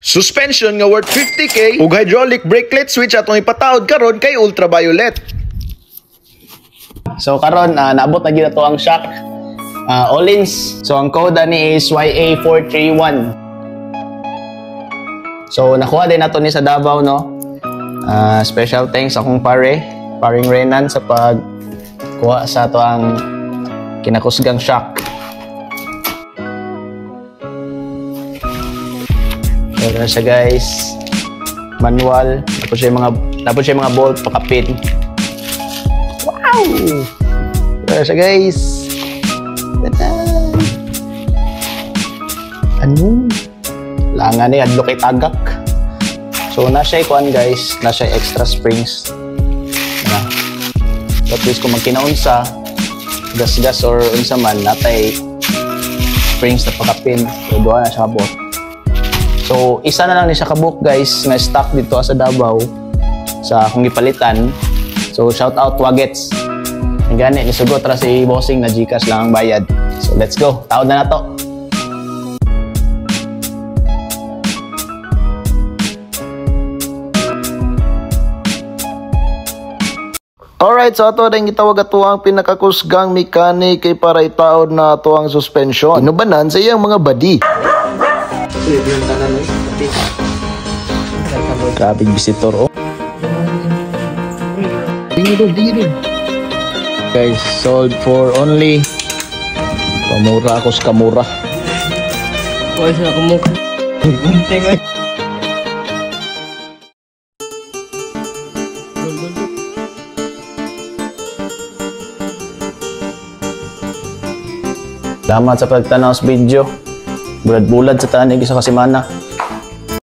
Suspension nga worth 50K ug hydraulic brakelet switch atong ipataod karon kay Ultraviolet. So karon naabot na gyud ato ang shock. Öhlins. So ang code ani is YA431. So nakuha din nato ni sa Davao, no. Special thanks akong pare, paring Renan, sa pagkuha sa ato ang kinakusgang shock. So na siya, guys. Manual, tapos siya yung mga bolt pakapin. Wow! Pero siya, guys. Tadan! Ano? Langan ni adlo kay tagak. So na siya kuan, guys, na siya extra springs. Na. At least kung magkinaunsa, gas-gas or unsa man, natay springs na pakapin. So duha na siya kabot. So isa na lang ni siya kabuk, guys, nga stock dito sa Davao sa akong gipalitan. So shout out Wagets. Ang gani nisugot ra si bossing na GCash lang ang bayad. So let's go. Taod na nato. Alright, so ato rin gitawag ato ang pinakakusgang mechanic kay para itaod na ato ang suspension. Inubanan sa iyang mga body. Grabe visitor, oh. Dingi dul. Guys, sold for only pamura ako sa kamura. Wala sa kumuk. Salamat sa pagtanaw sa video. Bulad-bulad sa tanig isa ka semana.